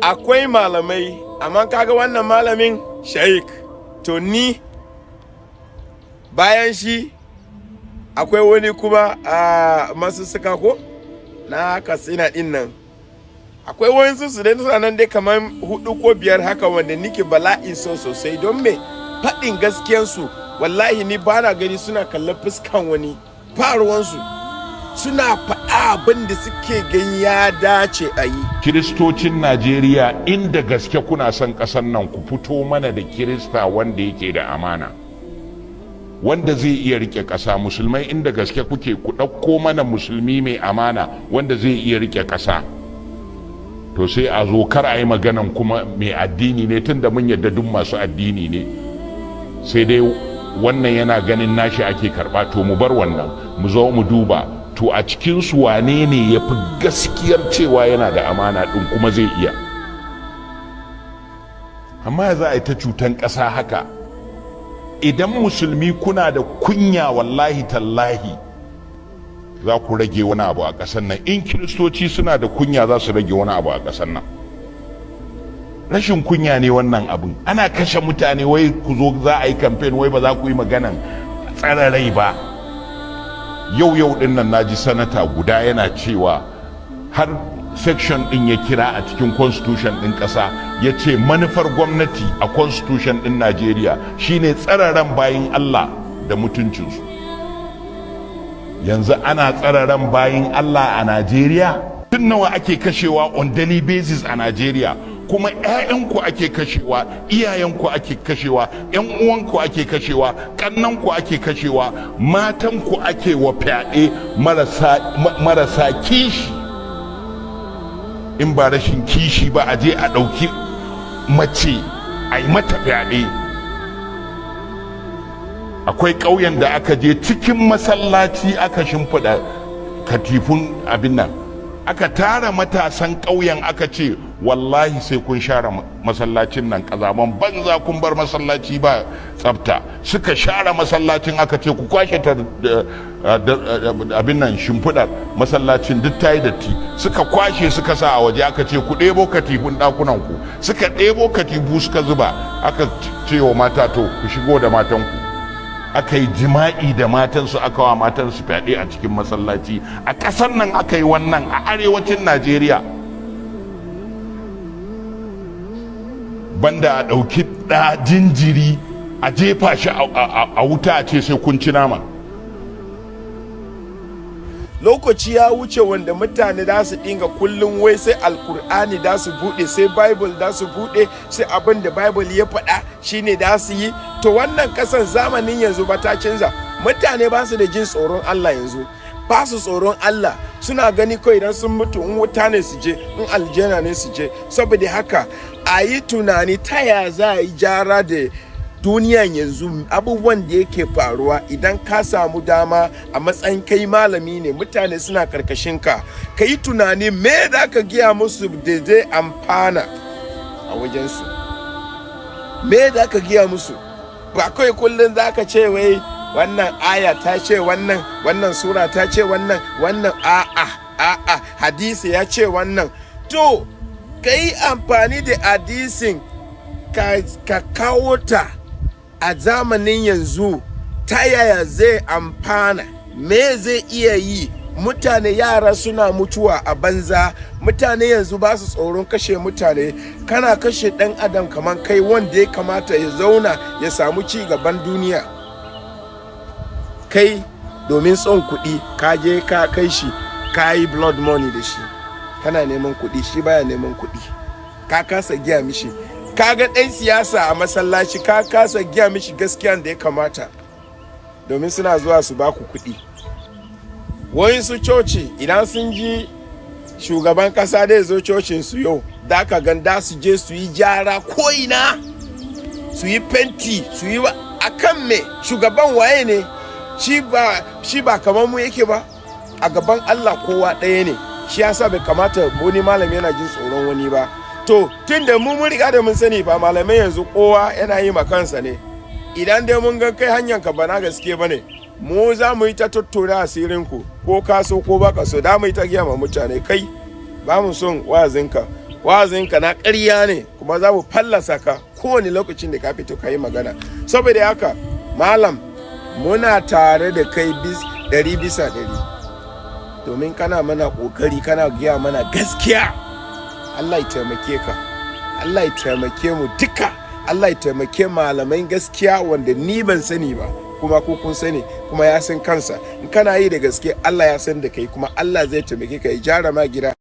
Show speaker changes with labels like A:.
A: Akwai malamai, amma kaga wannan malamin Sheikh, to ni bayan shi akwai wani kuma a Masussuka ko na Katsina din nan. Akwai wani su dai suna nan dai kamar hudu ko biyar haka wanda nike bala'in so sosai. Don me? Faɗin gaskiyansu. Wallahi ni ba na gani suna kallon fuskan wani, faruwansu suna faɗa abin da suke gani ya dace a yi.
B: Kiristocin Najeriya, inda gaske kuna son ƙasar nan, ku fito mana da Kirista wanda yake da amana, wanda zai iya rike ƙasa. Musulmai, inda gaske kuke, ku ɗauko mana Musulmi mai amana wanda zai iya rike ƙasa. To sai a zo, kar a yi maganan kuma mai addini ne, tunda mun yadda duk masu addini ne, sai dai wannan yana ganin nashi ake karɓa. To mu bar wannan, mu zo mu duba, to a cikinsu wane ne ya fi gaskiyar cewa yana da amana ɗin kuma zai iya? Amma za a yi ta cutan ƙasa haka? Idan Musulmi kuna da kunya, wallahi tallahi za ku rage wani abu a ƙasar nan. In Kiristoci suna da kunya, za su rage wani abu a ƙasar nan. Rashin kunya ne wannan abin. Ana kashe mutane, wai ku zo za a yi kamfen, wai ba za ku yi maganan tsare rai ba. Yau yau din nan naji sanata guda yana cewa, har section din ya kira a cikin constitution din kasa, ya ce manufar gwamnati a constitution din Najeriya shine tsare ran bayin Allah da mutuncinsu. Yanzu ana tsare ran bayin Allah a Najeriya? Tun nawa ake kashewa on daily basis a Najeriya? Kuma 'ya'yanku ake kashewa, iyayenku ake kashewa, 'yan uwanku ake kashewa, ƙannanku ake kashewa, matanku ake wa fyaɗe. Marasa kishi! In ba rashin kishi ba, a je a ɗauki mace a yi mata fyaɗe. Akwai ƙauyen da aka je cikin masallaci aka shimfiɗa katifun abin nan, aka tara matasan ƙauyen, aka ce wallahi sai kun share masallacin nan, ƙazaman banza, kun bar masallaci ba tsafta. Suka share masallacin, aka ce ku kwashe ta abin nan, shimfiɗar masallacin duk ta yi datti. Suka kwashe suka sa a waje. Aka ce ku ɗebo katifun ɗakunan ku. Suka ɗebo katifu suka zuba. Aka ce wa mata, to ku shigo da matanku. Aka yi jima'i da matansu, aka wa matansu fyaɗe a cikin masallaci. A ƙasar nan aka yi wannan, a arewacin Najeriya. Banda a ɗauki ɗa jinjiri a jefa shi a wuta, a ce sai kun ci nama.
A: Lokaci ya wuce wanda mutane za su dinga kullum wai sai Alkur'ani da su bude, sai Bible da su bude, sai abin da Bible ya faɗa shine da su yi. To wannan kasan zamanin yanzu ba ta canza. Mutane ba su da jin tsoron Allah yanzu, ba su tsoron Allah. Suna gani kawai idan sun mutu, in wuta ne su je, in aljanna ne su je. Saboda haka a yi tunani ta ya za a yi jara da duniyan yanzu, abubuwan da yake faruwa. Idan ka samu dama a matsayin kai malami ne, mutane suna karkashin ka, ka yi tunani me da ka gaya musu da zai amfana a wajensu. Me da ka gaya musu? Ba kawai kullum za ka ce wai wannan aya ta ce wannan, wannan sura ta ce wannan, wannan a'a a'a, hadisi ya ce wannan. To ka yi amfani da hadisin ka kawo ta a zamanin yanzu, ta yaya zai amfana? Me zai iya yi? Mutane, yara suna mutuwa a banza. Mutane yanzu ba su tsoron kashe mutane. Kana kashe ɗan adam kamar kai wanda ya kamata ya zauna ya samu ci gaban duniya. Kai domin son kuɗi ka je ka kai shi, ka yi blood money da shi. Kana neman kuɗi, shi baya neman kuɗi. Ka kasa giya mishi. Ka ga ɗan siyasa a masallaci, ka kasa giya mishi gaskiyan da ya kamata, domin suna zuwa su baku kuɗi. Su coci, idan sun ji shugaban kasa dai zo cocin su yau, da ka gan da su je su yi gyara ko'ina, su yi fenti, su yi a kan me? Shugaban waye ne shi? Ba shi ba kamar mu yake ba. A gaban Allah kowa ɗaya ne. Shi yasa bai kamata wani malami yana jin tsoron wani ba. To tun da mu mun riga da mun sani fa, malamai yanzu kowa yana yi ma kansa ne. Idan dai mun ga kai hanyar ka bana gaske bane, mu za mu yi ta tattauna asirin ku, ko ka so ko baka so. Da mu yi ta giya ma mutane, kai ba mu son wa'azinka. Wa'azinka na ƙarya ne, kuma za mu fallasa ka kowane lokacin da ka fito ka yi magana. Saboda haka, malam, muna tare da kai 100%, domin kana mana ƙoƙari, kana gaya mana gaskiya. Allah ya taimake ka, Allah ya taimake mu duka, Allah ya taimake malaman gaskiya wanda ni ban sani ba, kuma ko kun sani, kuma ya san kansa. In kana yi da gaske, Allah ya san da kai, kuma Allah zai taimake ka ya gyara ma gida.